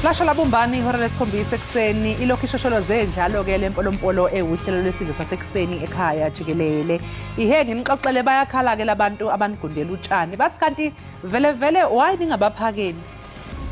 Lasho labumbani ihora lesikhombisa ekuseni ilokhu ishosholoze njalo-ke le mpolompolo ewuhlelo lwesidlo sasekuseni ekhaya jikelele. Ihe nginixoxele bayakhala-ke labantu abanigundela utshani bathi kanti vele vele why ningabaphakeli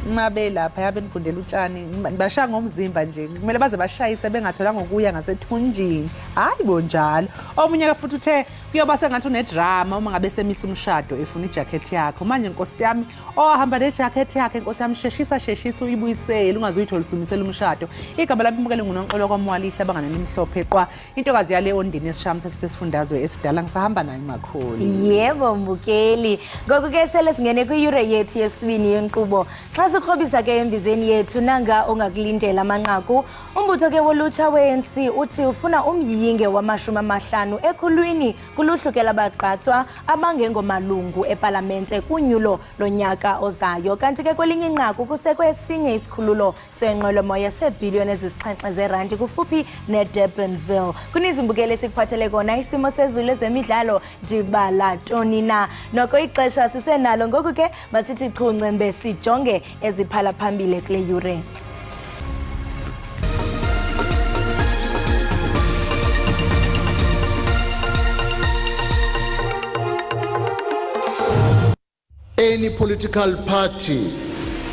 uma belapha yabe nigundela utshani bashaya ngomzimba nje kumele baze bashayise bengatholanga ukuya ngasethunjini hhayi bo njalo omunye-ke futhi uthe kuyoba sengathi unedrama uma ngabe semisa umshado efuna ijakhethi yakho manje nkosi yami owahamba nejakhethi yakhe nkosi yami sheshisa sheshisa uyibuyisele ungaze uyithole usumisela umshado igama lami imukele ngunonxolo kwamwalihla abanganeni imhlophe qwa intokazi yale ondini esishamthetho sesifundazwe esidala ngisahamba nayo makhulu Yebo mbukeli. Ngoku ke sele singene kwiyure yethu yesibini yenkqubo. Xa sikrobisa ke embizeni yethu nanga ongakulindela amanqaku. Umbutho ke wolutsha we-ANC uthi ufuna umyinge wamashumi amahlanu ekhulwini kuluhlu ke labagqatswa abangengomalungu epalamente kunyulo lonyaka ozayo. Kanti ke kwelinye inqaku kusekwe esinye isikhululo senqwelomoya seebhiliyoni ezisixhenxe zeerandi kufuphi neDurbanville. Kuninzi mbukeli esikuphathele kona isimo sezulu ezemidlalo ndibala ntoni na. Noko ixesha sisenalo ngoku ke masithi chu ncembe sijonge eziphala phambili kule yure. Any political party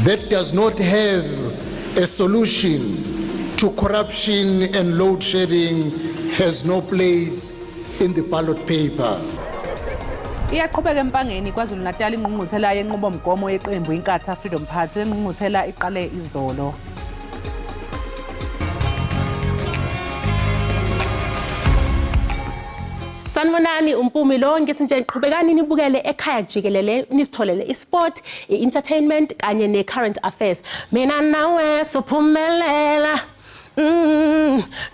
that does not have a solution to corruption and load shedding has no place in the ballot paper. Iyaqhubeka eMpangeni KwaZulu-Natal ingqungquthela yenqubomgomo yeqembu Inkatha Freedom Party. Le ngqungquthela iqale izolo. Sanibonani uMpumi lo ngithi nje qhubekani nibukele ekhaya jikelele nisitholele isport, i-entertainment kanye ne-current affairs. Mina nawe sophumelela.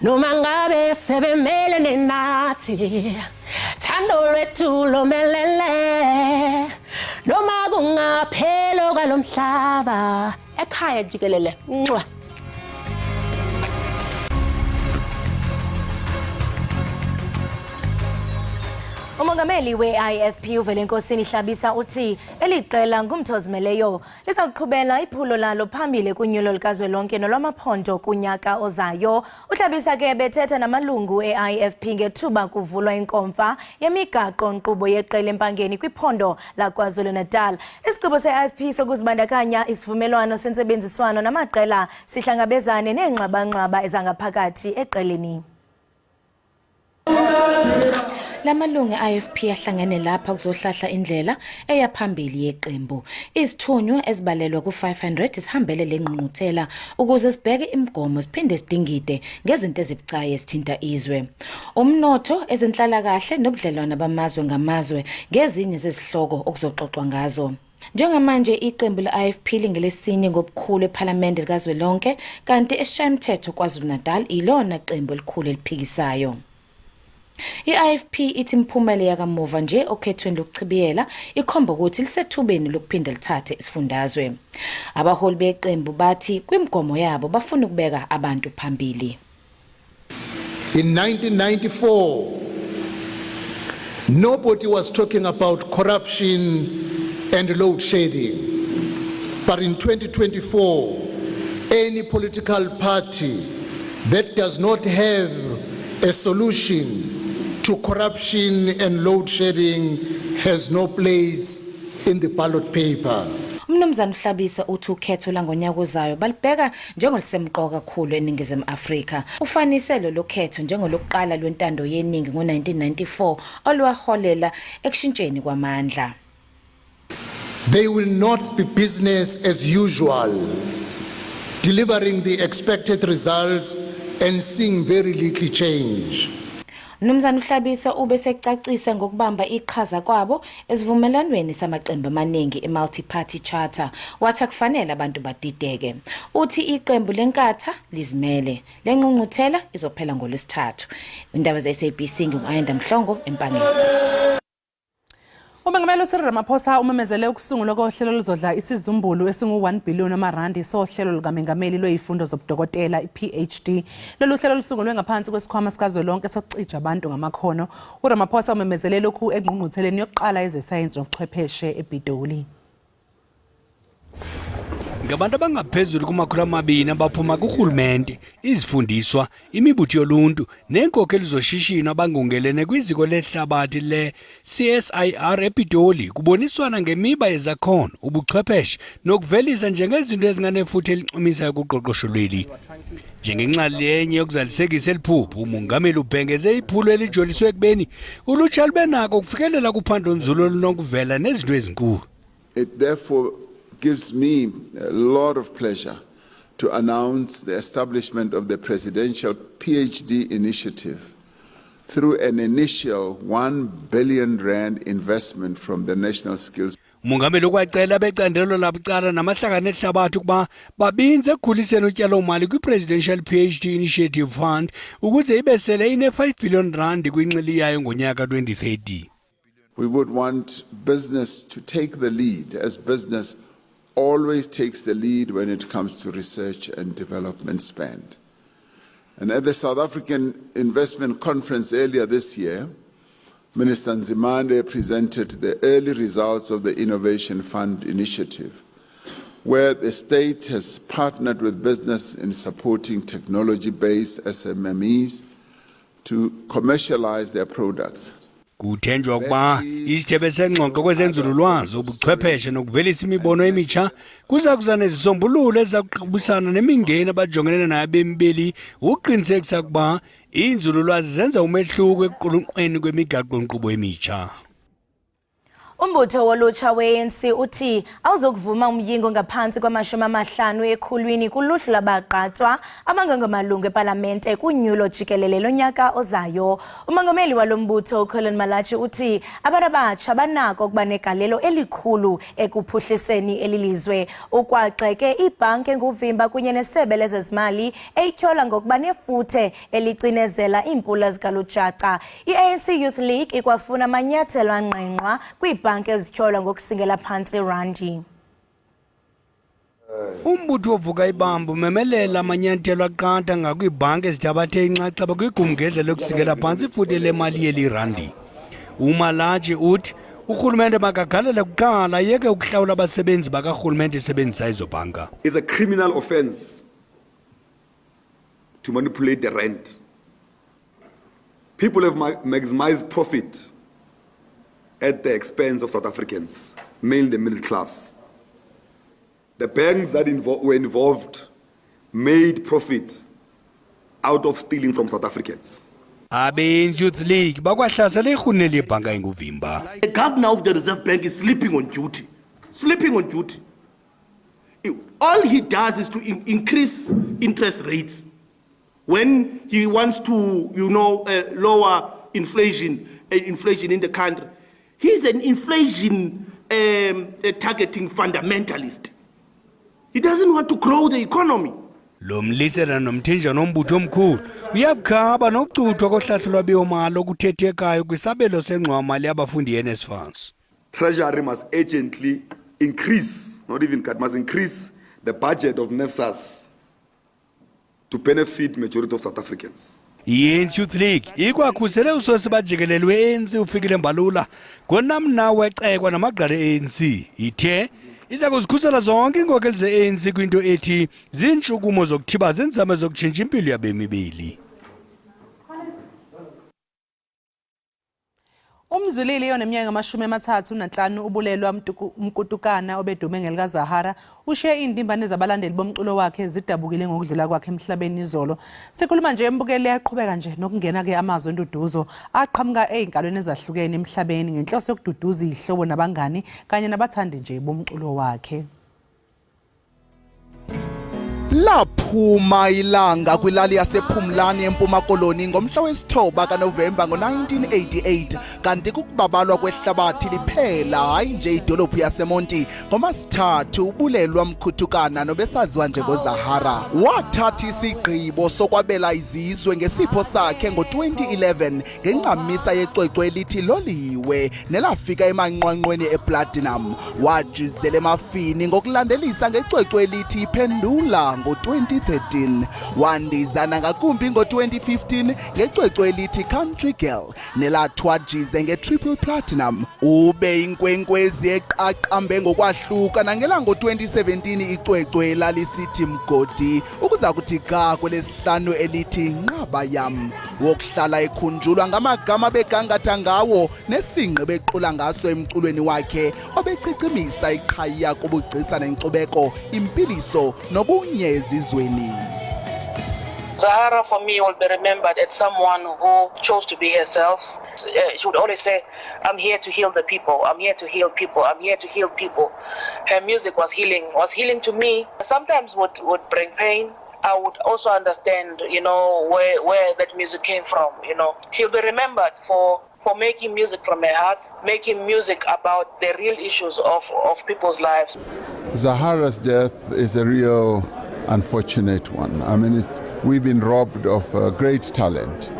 Noma ngabe sebemele nenathi. Thando lwethu lomelele. Noma kungaphelo kwalomhlaba. Ekhaya jikelele. Mwah. Umongameli we-IFP uVelenkosini Hlabisa uthi eli qela ngumthi ozimeleyo liza kuqhubela iphulo lalo phambili kunyulo likazwelonke nolwamaphondo kunyaka ozayo. UHlabisa ke bethetha namalungu e-IFP ngethuba kuvulwa inkomfa yemigaqo-nkqubo yeqela eMpangeni kwiphondo laKwaZulu-Natal. Isigqibo se-IFP sokuzibandakanya isivumelwano sentsebenziswano namaqela sihlangabezane neengxabangxaba ezangaphakathi eqeleni. Lamalungu e-IFP ahlangene lapha kuzohlahla indlela eya phambili yeqembu. Izithunywa ezibalelwa ku-500 zihambele le ngqungquthela ukuze sibheke imigomo siphinde sidingide ngezinto ezibucayi ezithinta izwe. Umnotho, ezenhlalakahle nobudlelwano bamazwe ngamazwe ngezinye zezihloko okuzoxoxwa ngazo. Njengamanje iqembu le-IFP lingelesine ngobukhulu ePhalamende likazwelonke kanti esiShayamthetho KwaZulu-Natal ilona qembu elikhulu eliphikisayo. I-IFP ithi imiphumela yakamuva nje okhethweni lokuchibiyela ikhomba ukuthi lisethubeni lokuphinda lithathe isifundazwe. Abaholi beqembu bathi kwimigomo yabo bafuna ukubeka abantu phambili. In 1994, nobody was talking about corruption and load shedding. But in 2024, any political party that does not have a solution to corruption and load shedding has no place in the ballot paper. UMnumzane uHlabisa uthi ukhetho langonyaka ozayo balubheka njengolusemqoka kakhulu eNingizimu Afrika. Ufanise lolu khetho njengolokuqala lwentando yeningi ngo-1994 olwaholela ekushintsheni kwamandla. They will not be business as usual, delivering the expected results and seeing very little change. Mnumzane uHlabisa ube secacisa ngokubamba iqhaza kwabo esivumelwaneni samaqembu amaningi i-Multi-Party Charter, wathi akufanele abantu badideke. Uthi iqembu leNkatha lizimele. Le ngqungquthela izophela ngoLwesithathu. Indaba ze-SABC ngingu-Ayanda Mhlongo eMpangeni. Umengameli uCyril Ramaphosa umemezele ukusungulwa kohlelo oluzodla isizumbulu esingu-1 billion wamarandi sohlelo lukamengameli lwezifundo zobudokotela i-PhD. Lolu hlelo lusungulwe ngaphansi kwesikhwama sikazwelonke sokucija abantu ngamakhono. URamaphosa umemezele lokhu engqungqutheleni yokuqala yezesayensi nobuchwepheshe ePitoli. Ngabantu abangaphezulu kuma-200 abaphuma kurhulumente, izifundiswa, imibutho yoluntu neenkokheli zoshishino abangungelene kwiziko lehlabathi le-CSIR ePitoli kuboniswana ngemiba yezakhono, ubuchwepheshe nokuvelisa njengezinto ezinganefuthe elincumisayo kuqoqosho lweli. Njengenxalenye yokuzalisekisa eli phupha, umongameli ubhengeze iphulo elijoliswe ekubeni ulutsha lube nako ukufikelela kuphandonzulu olunokuvela nezinto ezinkulu. It therefore gives me a lot of pleasure to announce the establishment of the Presidential PhD Initiative through an initial 1 billion rand investment from the National Skills. Umongameli ukwacela abecandelo labucala namahlakani ehlabathi ukuba babinze ekukhuliseni utyalomali kwi-Presidential PhD Initiative Fund ukuze ibe sele ine-5 billion rand kwinxili yayo ngonyaka 2030. We would want business to take the lead, as business always takes the lead when it comes to research and development spend. And at the South African Investment Conference earlier this year, Minister Nzimande presented the early results of the Innovation Fund initiative, where the state has partnered with business in supporting technology-based SMMEs to commercialize their products. Kuthenjwa ukuba isithebe sengxoxo kwezenzululwazi, ubuchwepheshe nokuvelisa imibono emitsha kuza kuza nezisombululo eziza kuqubisana nemingeni abajongene nayo abemi beli ukuqinisekisa ukuba iinzululwazi zenza umehluko ekuqulunqweni kwemigaqo-nkqubo emitsha. Umbutho wolutsha we-ANC uthi awuzokuvuma umyingo ngaphantsi kwama-50 ekhulwini kuluhlu lwabagqatswa abangangamalungu epalamente kunyulo jikelele lonyaka ozayo. Umongameli walo mbutho uColin Malatji uthi abantu abatsha banako ukuba negalelo elikhulu ekuphuhliseni eli lizwe. Ukwagxeke ibhanki enguvimba kunye nesebe lezezimali eyityhola ngokuba nefuthe elicinezela iimpula zikalujaca. I-ANC Youth League ikwafuna amanyathelo angqingqwa kwiibhanki ezityholwa ngokusingela phantsi irandi. Umbutho wovuka ibamba umemelela amanyathelo aqatha ngakwiibhanki ezithabathe inxaxheba kwigumgedle lokusikela phantsi ifuthe lemali yeli randi. UMalaji uthi urhulumente makagalele kuqala ayeke ukuhlawula abasebenzi bakarhulumente esebenzisa ezo bhanka. It's a criminal offense to manipulate the rand. People have maximized profit at the expense of South Africans, mainly the middle class. The banks that were involved made profit out of stealing from South Africans. Abe-ANC Youth League bakwahlasela irhuneli yebhanka enguvimba. The governor of the Reserve Bank is sleeping on duty. Sleeping on duty. All he does is to increase interest rates. When he wants to lower inflation in the country. He's an inflation targeting fundamentalist. He doesn't want to grow the economy. Lo mlisela nomthinjana wombutho omkhulu uyakukhaba nokucuthwa kohlahlo lwabiwomali okuthethekayo kwisabelo sengxowamali yabafundi yeNSFAS. Treasury must urgently increase, not even cut, must increase the budget of NSFAS to benefit majority of South Africans. I-ANC Youth League ikwakhusele usosiba jikelele we-ANC uFikile Mbalula ngonamna wecekwa namagqala e-ANC. Ithe iza kuzikhusela zonke iinkokeli ze-ANC kwinto ethi ziintshukumo zokuthiba ziinzame zokutshintsha impilo yabemi beli. Umzwilili oneminyaka 35 uBulelwa Mkutukana obedume ngelikaZahara ushiye iy'ndimbane zabalandeli bomculo wakhe zidabukile ngokudlula kwakhe emhlabeni izolo. Sikhuluma nje embukeli yaqhubeka nje nokungena-ke amazwi enduduzo aqhamuka ey'nkalweni ezahlukene emhlabeni ngenhloso yokududuza iy'hlobo nabangani kanye nabathandi nje bomculo wakhe. Laphuma ilanga kwilali yasePhumlani eMpuma Koloni ngomhla wesithoba kaNovemba ngo-1988, kanti kukubabalwa kwehlabathi liphela, hayi nje idolophu yaseMonti. Ngomasithathu uBulelwa Mkhuthukana nobesaziwa njengoZahara wathatha isigqibo sokwabela izizwe ngesipho sakhe ngo-2011 ngencamisa yecwecwe elithi Loliwe nelafika emanqwanqweni eplatinum. Wajizela emafini ngokulandelisa ngecwecwe elithi Phendula. ngo-2013. Wandiza nangakumbi ngo-2015 ngecwecwe elithi Country Girl nelathwa jize nge-triple platinum. Ube inkwenkwezi eqaqambe ngokwahluka nangelango-2017 icwecwe elalisithi Mgodi ukuza kuthi ga kwelesihlanu elithi Nqaba Yam. Wokuhlala ekhunjulwa ngamagama begangatha ngawo nesingqi bequla ngaso emculweni wakhe obechichimisa iqhayiya kubugcisa nenkcubeko, impiliso nobunye ezizweni. Zahara for me will be remembered as someone who chose to be herself. She would always say, I'm here to heal the people. I'm here to heal people. I'm here to heal people. Her music was healing, was healing to me. Sometimes would bring pain. I would also understand, where that music came from. She'll be remembered for making music from her heart, making music about the real issues of people's lives. Zahara's death is a real unfortunate one. We've been robbed of great talent.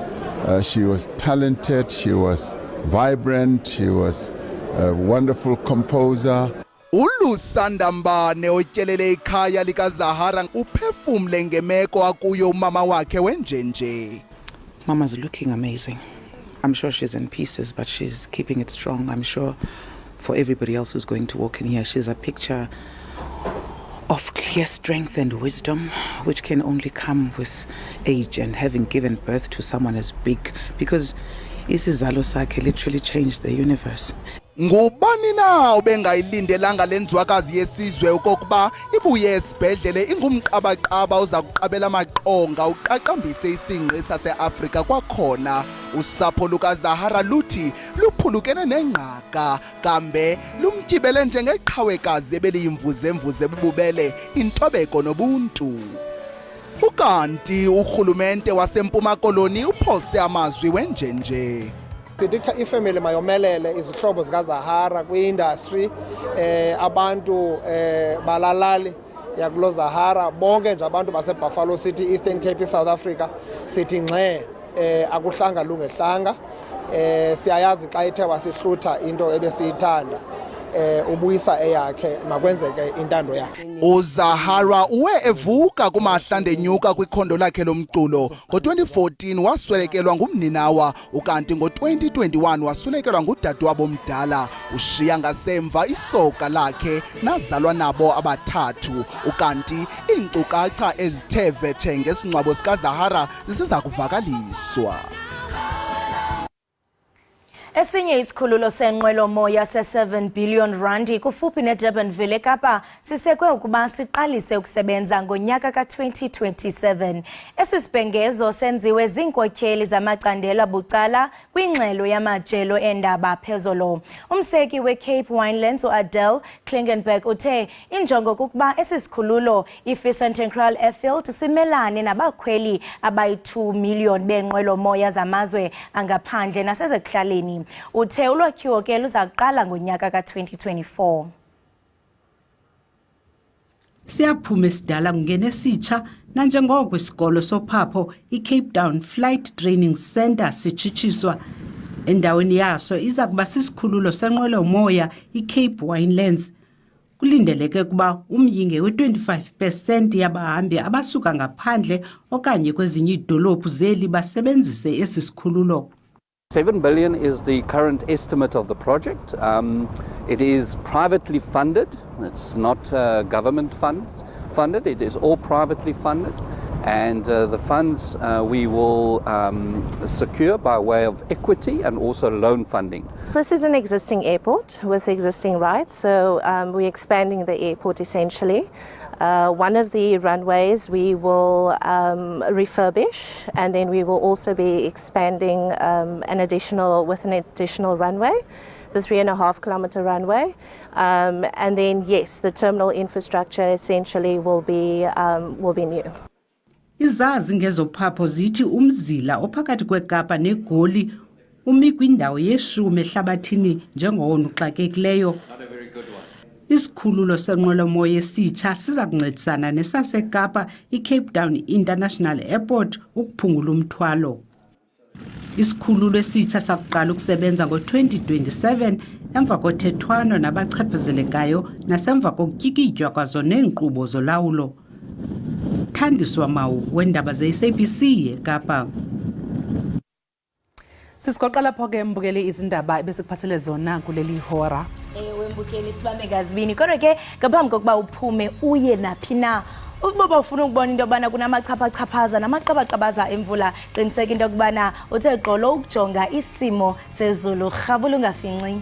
She was talented, she was vibrant, she was a wonderful composer. ULusanda Mbane otyelele ikhaya likaZahara uphefumle ngemeko akuyo umama wakhe wenjenje. Mama's looking amazing. I'm sure she's in pieces, but she's keeping it strong. I'm sure for everybody else who's going to walk in here, she's a picture of clear strength and wisdom, which can only come with age and having given birth to someone as big, because isizalo sakhe literally changed the universe. Ngubani na obengayilindelanga le nzwakazi yesizwe okokuba ibuye esibhedlele ingumqabaqaba oza kuqabela amaqonga uqaqambise isingqi saseAfrika kwakhona? Usapho lukaZahara luthi luphulukene nengqaka, kambe lumtyibele njengeqhawekazi ebeliyimvuzemvuze bububele, intobeko nobuntu. Ukanti urhulumente waseMpuma Koloni uphose amazwi wenjenje. Sithi ifemeli mayomelele, izihlobo zikaZahara kwi-industry, abantu balalali yakulo Zahara, bonke nje abantu baseBuffalo City, Eastern Cape, South Africa, sithi ngxe, akuhlanga lungehlanga. Siyayazi xa ithe wasihlutha into ebesiyithanda, ubuyisa eyakhe, makwenzeke intando yakhe. UZahara uwe evuka kumahla ndenyuka kwikhondo lakhe lomculo. Ngo-2014 waswelekelwa ngumninawa, ukanti ngo-2021 waswelekelwa ngudadewabo omdala. Ushiya ngasemva isoka lakhe nazalwa nabo abathathu. Ukanti iinkcukacha ezithe vetshe ngesingcwabo sikaZahara zisiza kuvakaliswa. Esinye isikhululo senqwelomoya se-7 billion rand kufuphi neDurbanville eKapa sisekwe ukuba siqalise ukusebenza ngonyaka ka-2027. Esi sibhengezo senziwe ziinkokheli zamacandelo abucala kwingxelo yamajelo eendaba phezolo. Umseki weCape Winelands uAdele Klingenberg uthe injongo kukuba esi sikhululo iFisantenkraal Airfield simelane nabakhweli abayi-2 million beenqwelomoya zamazwe angaphandle nasezekuhlaleni. Uthe ulwakhiwo ke luza kuqala ngonyaka ka-2024. Siyaphuma esidala kungena esitsha nanjengoko isikolo sophapho iCape Town Flight Training Centre sitshitshiswa. Endaweni yaso iza kuba sisikhululo senqwelomoya iCape Winelands. Kulindeleke ukuba umyinge we-25% yabahambi abasuka ngaphandle okanye kwezinye iidolophu zeli basebenzise esi sikhululo. 7 billion is the current estimate of the project. It is privately funded. It's not government funds funded. It is all privately funded. And the funds we will secure by way of equity and also loan funding. This is an existing airport with existing rights, so we're expanding the airport essentially. One of the runways we will refurbish, and then we will also be expanding an additional with an additional runway, the 3.5 kilometer runway. And then yes, the terminal infrastructure essentially will be new. Izazi ngezophapho zithi umzila ophakathi kweKapa neGoli umi kwindawo yeshumi ehlabathini njengowona uxakekileyo. Isikhululo senqwelomoya esitsha siza kuncedisana nesaseKapa iCape Town International Airport ukuphungula umthwalo. Isikhululo esitsha sakuqala ukusebenza ngo-2027 emva kothethwano nabachaphazelekayo nasemva kokutyikitywa kwazo neenkqubo zolawulo. Thandiswa Mawu weendaba ze-SABC eKapa. Sisigoqa lapho-ke mbukeli izindaba ebesikuphathele zona kuleli hora. Ewe mbukeli sibambe ngazibini kodwa ke ngaphambi kokuba uphume uye naphi na ukuba bawufuna ukubona into yobana kunamachaphachaphaza namaqabaqabaza emvula qiniseka into yokubana uthe gqolo ukujonga isimo sezulu rhabula ungafinci.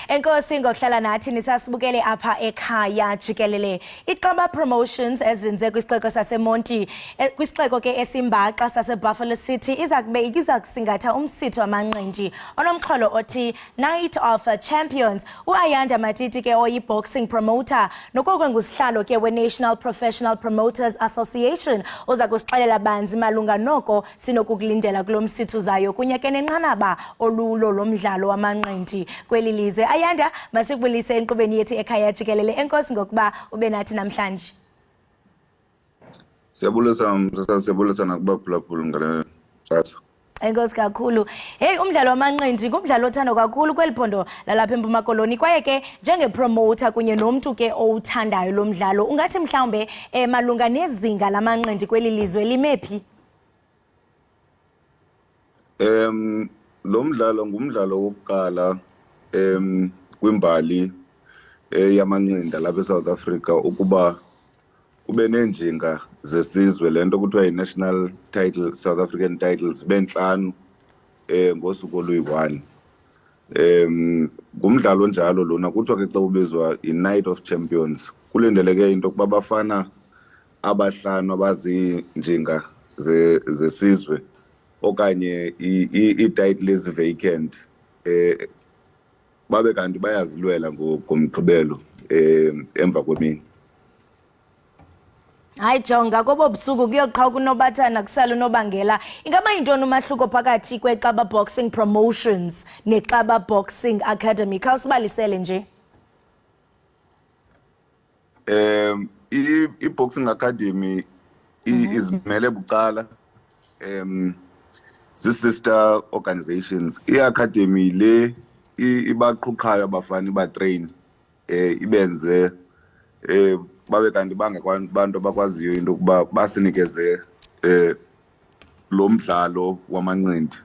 Enkosi ngokuhlala nathi nisasibukele apha ekhaya jikelele. Ixaba Promotions ezinze kwisixeko saseMonti, eh, kwisixeko ke esimbaxa saseBuffalo City iza kube iza kusingatha umsitho wamanqindi onomxholo othi Night of Champions. UAyanda Matiti ke oyi-boxing promoter nokokwe ngusihlalo ke we-National Professional Promoters Association uza kusixelela banzi malunga noko sinokukulindela kulo msitho uzayo kunye ke nenqanaba olulo lomdlalo wamanqindi kweli lizwe. Ayanda, masikubulise enkqubeni yethu ekhaya jikelele. Enkosi ngokuba ube nathi namhlanje. Siyabulisa msasa, siyabulisa nakubaphulaphuli ngale ntsasa. Enkosi kakhulu. Hey, umdlalo wamanqindi ngumdlalo othandwa kakhulu kweli phondo lalapha eMpuma Koloni kwaye ke njengepromoter kunye nomntu ke owuthandayo lo mdlalo ungathi mhlawumbe eh, malunga nezinga lamanqindi kweli lizwe lime phi? Lo mdlalo ngumdlalo wokuqala kwimbali yamanqinda lapha eSouth Africa ukuba kube neenjinga zesizwe, le nto kuthiwa yi-national title, South African titles, zibe ntlanu ngosuku oluyi-1. Ngumdlalo onjalo lona, kuthiwa ke xa ubizwa yi-Night of Champions. Kulindeleke into yokuba abafana abahlanu abaziinjinga zesizwe okanye iititle ezi-vacant babe kanti bayazilwela ngoMgqibelo emva kwemini. Hayi jonga kobo busuku kuyoqhawuka unobathana kusala unobangela. Ingaba yintoni umahluko phakathi kweXaba Boxing Promotions neXaba Boxing Academy? Khawusibalisele nje. I-Boxing Academy izimele bucala, zii-sister organizations. I-academy le ibaqhuqhayo abafana, ibatrain, ibenze babe kanti bangabantu abakwaziyo into yokuba basinikeze lo mdlalo wamanqindi,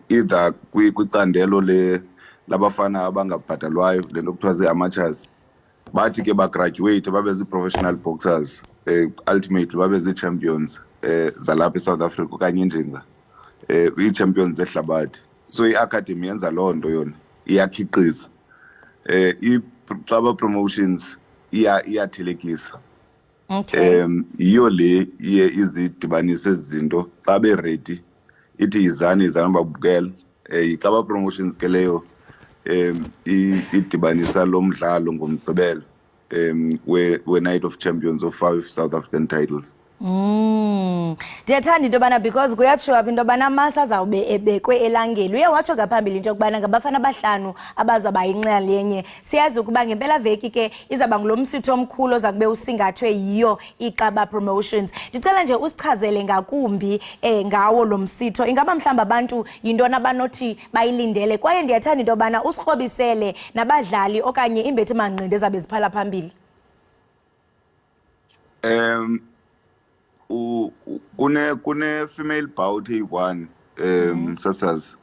either kwicandelo le labafana abangabhatalwayo, le nto kuthiwa zii-amateurs, bathi ke bagraduate babe zii-professional boxers, ultimately babe zii-champions zalapha eSouth Africa okanye injinga, ii-champions zehlabathi. So i-academy yenza loo nto, yona iyakhiqiza. I-Xaba Promotions iyathelekisa. Yiyo le iye izidibanise ezi zinto xa beready, ithi yizani, yizani babukela. Yixaba Promotions ke leyo. um idibanisa lo mdlalo ngoMgqibelo um we-Night of Champions of five South African titles. Ndiyathanda into yobana because kuyatshiwo apha into yobana amasi azawube ebekwe elangeni. Uye watsho ngaphambili into yokubana ngabafana abahlanu abazawuba yinxalenye. Siyazi ukuba ngempelaveki ke izawuba ngulo msitho omkhulu oza kube usingathwe yiyo iXaba Promotions. Ndicela nje usichazele ngakumbi ngawo lo msitho. Ingaba mhlawumbi abantu yintoni abanothi bayilindele? Kwaye ndiyathanda into yobana usikrobisele nabadlali okanye iimbethi manqindi ezabe ziphala phambili. Kune female bout eyi-1, sasazi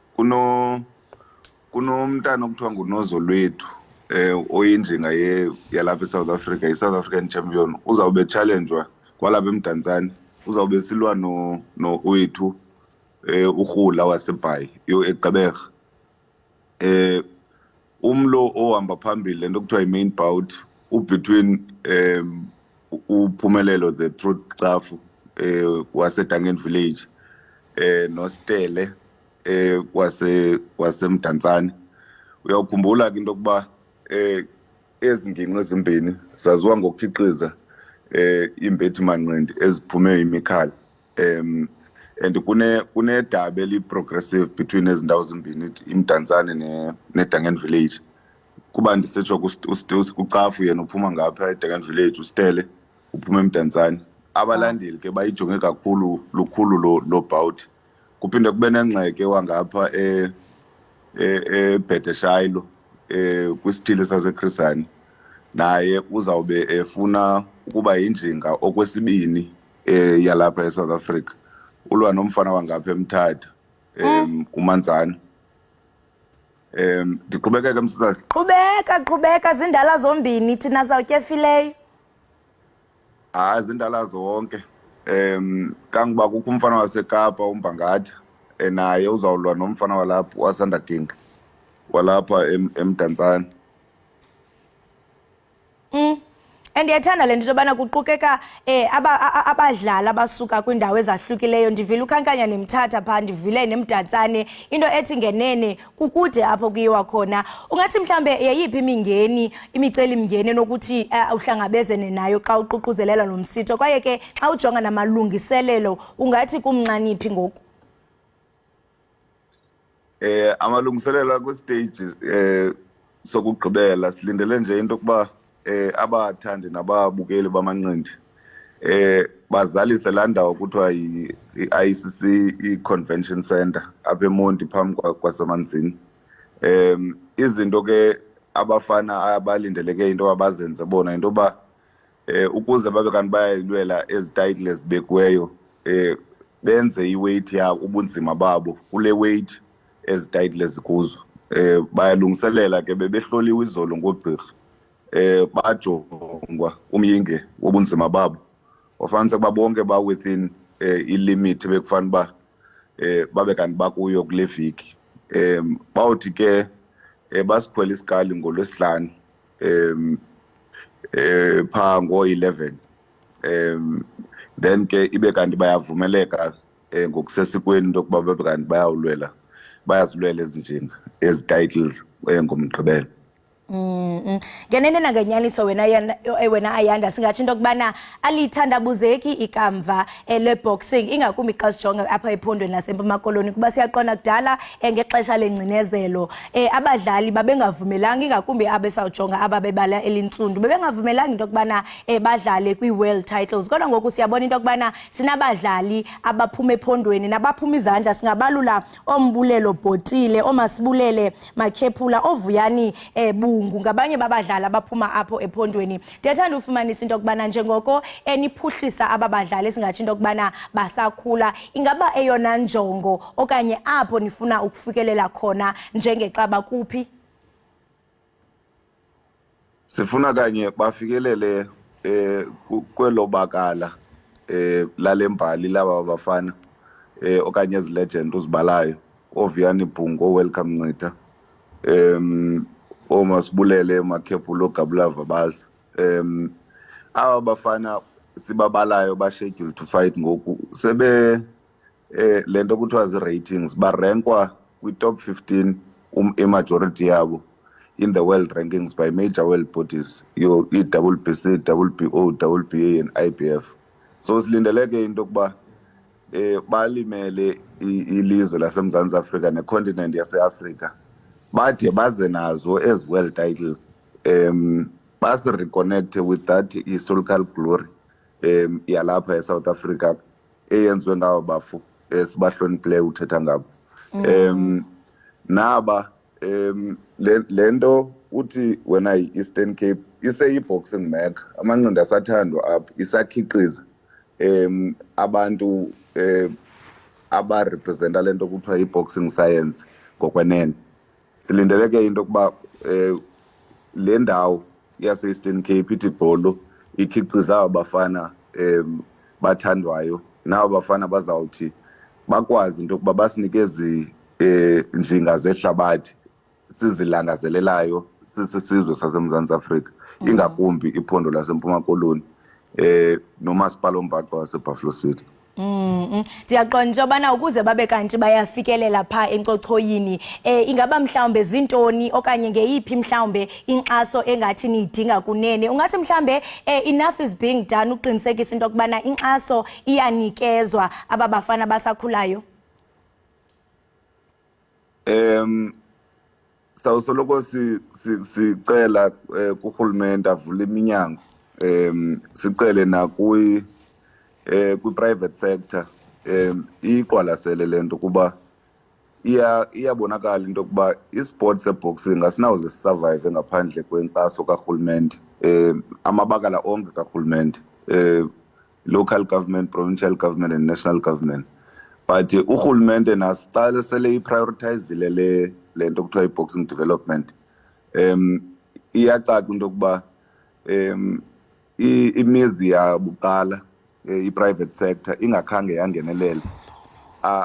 kunomntana okuthiwa nguNozolwethu, oyinjinga ye yalapha eSouth Africa, i-South African champion. Uzawube challengewa kwalapha eMdantsane, uzawube silwa no wethu urhula waseBhayi yo eGqeberha. Umlo ohamba phambili, lento kuthiwa i-main bout, ubetween uPhumelelo the Truth Cafu waseDuncan Village noStele wasemdantsane. Uyawukhumbula ke into yokuba ezi ngingqi ezimbini zaziwa ngokukhiqiza imbethi manqindi eziphume imikhala, and kunedabi eli-progressive between ezi ndawo zimbini, iMdantsane neDuncan Village. Kuba ndisitsho, uCafu yena uphuma ngapha eDuncan Village, uStele uphuma eMdantsane. Abalandeli ke bayijonge kakhulu lukhulu lo bout. Kuphinde kube nengxeke wangapha eBhedeshayilo, kwisithili saseChris Hani, naye uzawube efuna ukuba yinjinga okwesibini yalapha eSouth Africa. Ulwa nomfana wangapha eMthatha, uManzana. Ndiqhubekeke, msizazi? Qhubeka, qhubeka, zindala zombini, thina sawutyefileyo. Hayi, zindala zonke. Kangoba kukho umfana waseKapa uMbangatha, naye uzawulwa nomfana walapha wasandaginqa walapha eMdantsane. And ndiyathanda le nto yobana kuqukeka abadlali abasuka kwiindawo ezahlukileyo. Ndivile ukhankanya neMthatha phaa, ndivile neMdantsane, into ethi ngenene kukude apho kuyiwa khona. Ungathi mhlawumbe yeyiphi imingeni, imicelimngeni enokuthi uhlangabezene nayo xa uququzelela lo msitho? Kwaye ke xa ujonga namalungiselelo, ungathi kumnxaniphi ngoku? Amalungiselelo akwi-stage sokugqibela. Silindele nje into yokuba abathandi nababukeli bamanqindi bazalise laa ndawo kuthiwa yi-ICC i-Convention Center apha eMonti phambi kwaseManzini. Izinto ke abafana abalindeleke into yoba bazenze bona, into yoba ukuze babe kanti bayayilwela ezi title ezibekiweyo, benze i-weight yabo, ubunzima babo kule weight ezi title ezikuzo. Bayalungiselela ke, bebehloliwe izolo ngoogqirha, bajongwa umyinge wobunzima babo, wafumaniseka uba bonke ba within ilimit bekufanele uba babe kanti bakuyo kule veki. Bawuthi ke basikhwela isikali ngoLwesihlanu phaa ngo-11, then ke ibe kanti bayavumeleka ngokusesikweni into yokuba babe kanti bayawulwela, bayazilwela ezi njinga, ezi titles, ngoMgqibelo. Ngenene nangenyaniso wena wena Ayanda, singatsho into yokubana alithandabuzeki ikamva le-boxing, ingakumbi xa sijonga apha ephondweni laseMpuma Koloni, kuba siyaqonda kudala ngexesha lengcinezelo abadlali babengavumelanga, ingakumbi abesawujonga ababebala elintsundu, bebengavumelanga into yokubana badlale kwii-world titles. Kodwa ngoku siyabona into yokubana sinabadlali abaphuma ephondweni nabaphuma izandla. Singabalula oMbulelo Bhotile, oMasibulele Makhephula, oVuyani Bungu, ngabanye babadlali abaphuma apho ephondweni. Ndiyathanda ufumanisa into yokubana njengoko eniphuhlisa aba badlali, singatsho into yokubana basakhula, ingaba eyona njongo okanye apho nifuna ukufikelela khona njengeXaba kuphi? Sifuna kanye bafikelele kwelo bakala lale mbali laba bafana okanye ezi legend uzibalayo, oVuyani Bhungu, Welcome Ncitha, oMasibulele Makhephula, oGabula Vabaza. Aba bafana sibabalayo ba-scheduled to fight ngoku sebe lento kuthiwa zii-ratings, barenkwa kwi-top 15 imajority yabo. in the world rankings by major world bodies, your i-WBC, WBO, WBA and IBF. So silindeleke into yokuba balimele ilizwe laseMzantsi Afrika necontinent yaseAfrika, bade baze nazo as world title, basi-reconnect with that historical glory yalapha eSouth Africa eyenziwe ngabo bafo esibahloniphileyo uthetha ngabo. Naba le nto uthi wena yi-Eastern Cape iseyi-boxing mecca, amanqindi asathandwa apha, isakhiqiza abantu abarepresenta le nto kuthiwa yi-boxing science ngokwenene. Silindeleke into yokuba le ndawo yase-Eastern Cape ithi gqolo ikhiqiza aba bafana bathandwayo, nabo bafana bazawuthi bakwazi into yokuba basinike ezi njinga zehlabathi sizilangazelelayo sisisizwe saseMzantsi Afrika, ingakumbi iphondo laseMpuma Koloni nomasipala ombhaxo waseBuffalo City. Ndiyaqonda into yobana ukuze babe kanti bayafikelela phaa encochoyini, ingaba mhlawumbe zintoni okanye ngeyiphi mhlawumbe inkxaso engathi niyidinga kunene? Ungathi mhlawumbe enough is being done ukuqinisekisa into yokubana inkxaso iyanikezwa aba bafana basakhulayo? Sawusoloko sicela kurhulumente avule iminyango, sicele nakwi kwi-private sector iqwalasele le nto, kuba iyabonakala into yokuba isport seboxing asinawuze sisurvive ngaphandle kwenkxaso karhulumente, amabakala onke karhulumente, local government, provincial government and national government. But urhulumente nasiqale sele iprioritizile le nto kuthiwa i-boxing development, iyacaca into yokuba imizi yabuqala, i-private sector ingakhange yangenelela,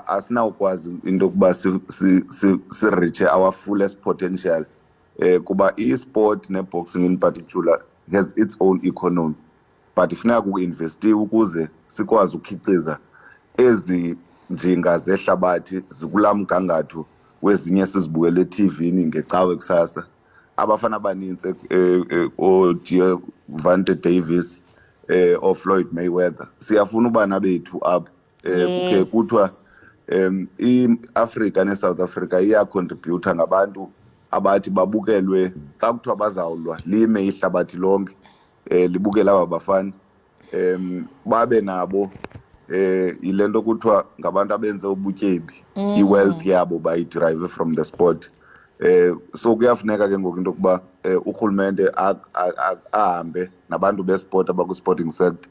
asinawukwazi into yokuba si-reach our fullest potential, kuba i-sport ne-boxing in particular has its own economy, but funeka kuinvestiwe ukuze sikwazi ukukhiqiza ezi njinga zehlabathi zikulaa mgangatho wezinye sizibukele eTV-ni ngecawe kusasa. Abafana abanintsi, ooGervonta Davis, ooFloyd Mayweather, siyafuna uba nabethu apho. Kukhe kuthiwa iAfrika neSouth Africa iyacontributa ngabantu abathi babukelwe xa kuthiwa bazawulwa, lime ihlabathi lonke libukele aba bafana, babe nabo yile nto kuthiwa ngabantu abenze ubutyebi, i-wealth yabo bayiderive from the sport. So kuyafuneka ke ngoku into yokuba urhulumente ahambe nabantu besport abakwi-sporting sector,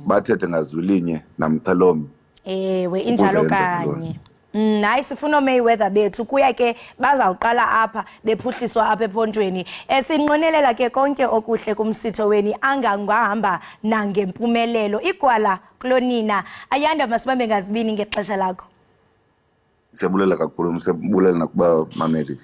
bathethe ngazwilinye namxhelomnye. Ewe, injalo. Ukuze yenzeke loo nto. Kanye. Hayi, sifuna ooMayweather bethu kuya ke bazawuqala apha bephuhliswa apha ephondweni. Sinqwenelela ke konke okuhle kumsitho weni, angangahamba nangempumelelo. Igwala kulonina. Ayanda, masibambe ngazibini ngexesha lakho. Siyabulela kakhulu, siyabulela nakuba mameli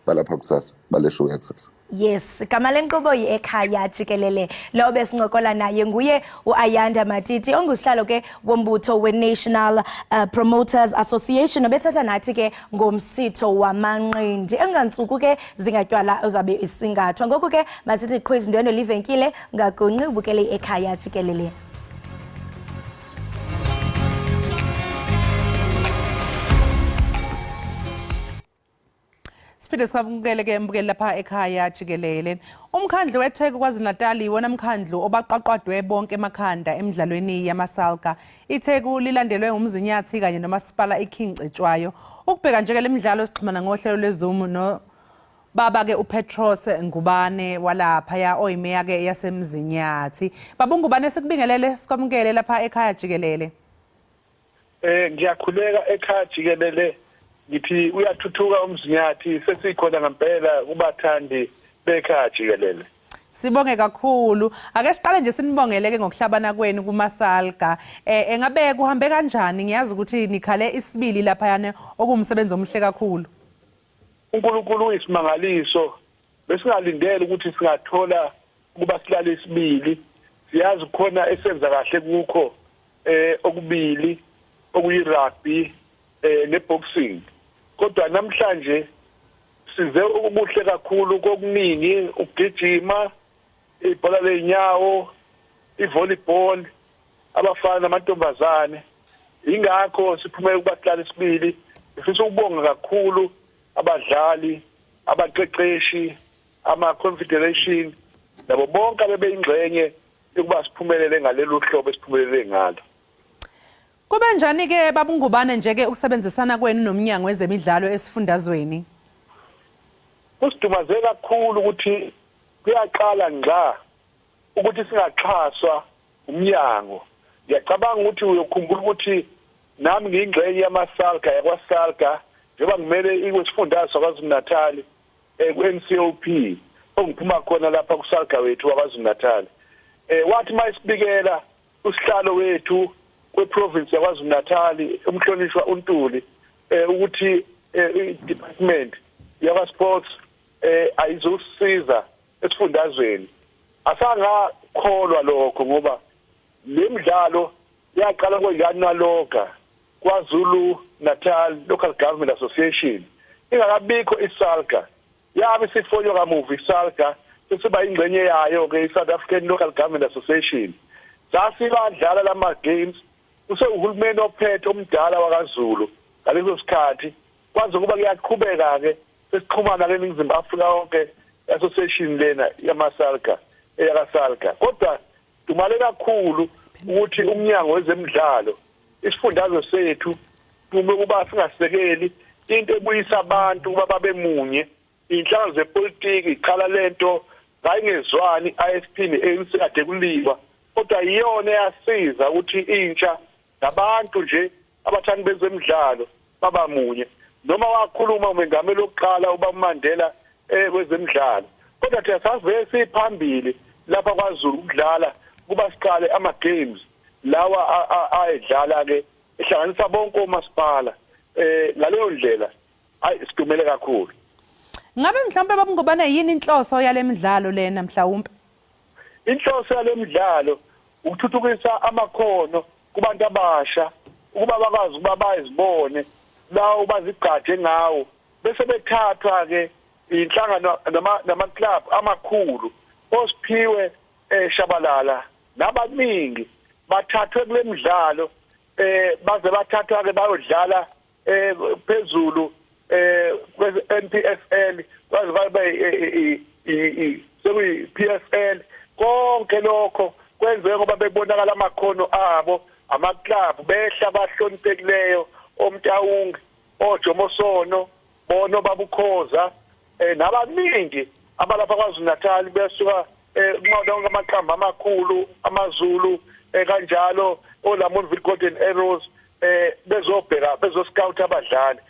balapha kusasa, bale show yakusasa. Yes, gama lenkqubo yi-Ekhaya Jikelele. Lo besincokola naye nguye uAyanda Matiti, ongusihlalo ke wombutho we-National Promoters Association, obethetha nathi ke ngomsitho wamanqindi. Engantsuku ke zingatywala uzabe isingathwa. Ngoku ke masithi qhu izindwendwe livenkile, ngagunqi ubukele i-Ekhaya Jikelele. Siphinde sikwamukele ke mbukeli lapha ekhaya jikelele. Umkhandlu weTheku KwaZulu-Natal iwona mkhandlu obaqwaqwadwe bonke emakhanda emidlalweni yamaSalga. ITheku lilandelwe uMzinyathi kanye nomasipala iKing Cetshwayo. Ukubheka nje ke le midlalo sixhumana ngohlelo lweZoom no baba ke uPetros Ngubane walapha ya oyimeya ke yaseMzinyathi. Baba Ngubane, sikubingelele, sikwamukele lapha ekhaya jikelele. Ngiyakhuleka ekhaya jikelele, ngithi uyathuthuka uMzinyathi, sesikhona ngempela kubathandi bekhaya jikelele. Sibonge kakhulu. Ake siqale nje sinibongele ke ngokuhlabana kwenu kumaSalga. Engabe kuhambe kanjani? Ngiyazi ukuthi nikhale isibili lapha yana, okuwumsebenzi omuhle kakhulu. uNkulunkulu uyisimangaliso, besingalindele ukuthi singathola ukuba silale isibili. Siyazi khona esenza kahle kukho okubili, okuyi rugby neboxing, kodwa namhlanje Size ukubuhle kakhulu kokuningi, ukugijima, ibhola ley'nyawo, i-volleyball, abafana namantombazane. Ingakho siphumele kubahlali sibili. Ngifisa ukubonga kakhulu abadlali, abaqeqeshi, ama-confederation nabo bonke abebeyingxenye yokuba siphumelele ngalolu hlobo esiphumelele ngalo. Kube njani-ke babungubane nje-ke ukusebenzisana kwenu nomnyango wezemidlalo esifundazweni? Kusidumaze kakhulu ukuthi kuyaqala ngqa ukuthi singaxhaswa umnyango. Ngiyacabanga ukuthi uyokhumbula ukuthi nami ngiyingxenye yamaSalga yakwaSalga, njengoba ngimele ikwesifundazwe saKwaZulu-Natal ku-NCOP ongiphuma khona lapha kuSalga wethu waKwaZulu-Natal. Wathi mayisibikela usihlalo wethu kweprovince yaKwaZulu-Natal umhlonishwa uNtuli ukuthi i-department yakwa-sports ayizosiza esifundazweni, asangakholwa lokho ngoba le midlalo yaqala kweyanaloga KwaZulu Natal Local Government Association ingakabikho iSalga. Yabe sifonywa kamuva iSalga, sesiba ingxenye yayo ke iSouth African Local Government Association. Sasibadlala lama games usewuhulumeni ophethe omdala wakaZulu ngaleso sikhathi, kwaze kuba kuyaqhubeka ke sesixhumana ke eNingizimu Afrika yonke association lena yamaSalga eyakaSalga. Kodwa dumale kakhulu ukuthi umnyango wezemidlalo isifundazwe sethu kume kuba singasekeli into ebuyisa abantu ukuba babe munye. Inhlangano zepolitiki iqala lento ngayingezwani IFP neANC kade kuliwa, kodwa iyona eyasiza ukuthi intsha nabantu nje abathandi bezemidlalo babamunye. Noma wakhuluma umengameli wokuqala uba Mandela kwezemidlalo, kodwa thina sasivele siphambili lapha kwaZulu ukudlala kuba siqale ama games lawa ayedlala ke ehlanganisa bonke omasipala. Ngaleyo ndlela ayi sidumele kakhulu. Ngabe mhlawumbe babungobane yini inhloso yale midlalo lena mhlawumbe? Inhloso yale midlalo ukuthuthukisa amakhono kubantu abasha ukuba bakwazi ukuba bayizibone lawo bazigqaje ngawo, bese bethathwa ke inhlangano nama club amakhulu osiphiwe eShabalala nabaningi bathathwe kule midlalo, baze bathathwa ke bayodlala phezulu kwe-NPSL, kwaze babe sekuyi PSL. Konke lokho kwenzeke ngoba bebonakala amakhono abo, amaclub behla abahloniphekileyo oMtawungi, oJomosono, bono babukhoza nabaningi abalapha KwaZulu Natal besuka kuma onke amaqembu amakhulu amaZulu kanjalo oLamontville Golden Arrows bezobheka bezoscout abadlali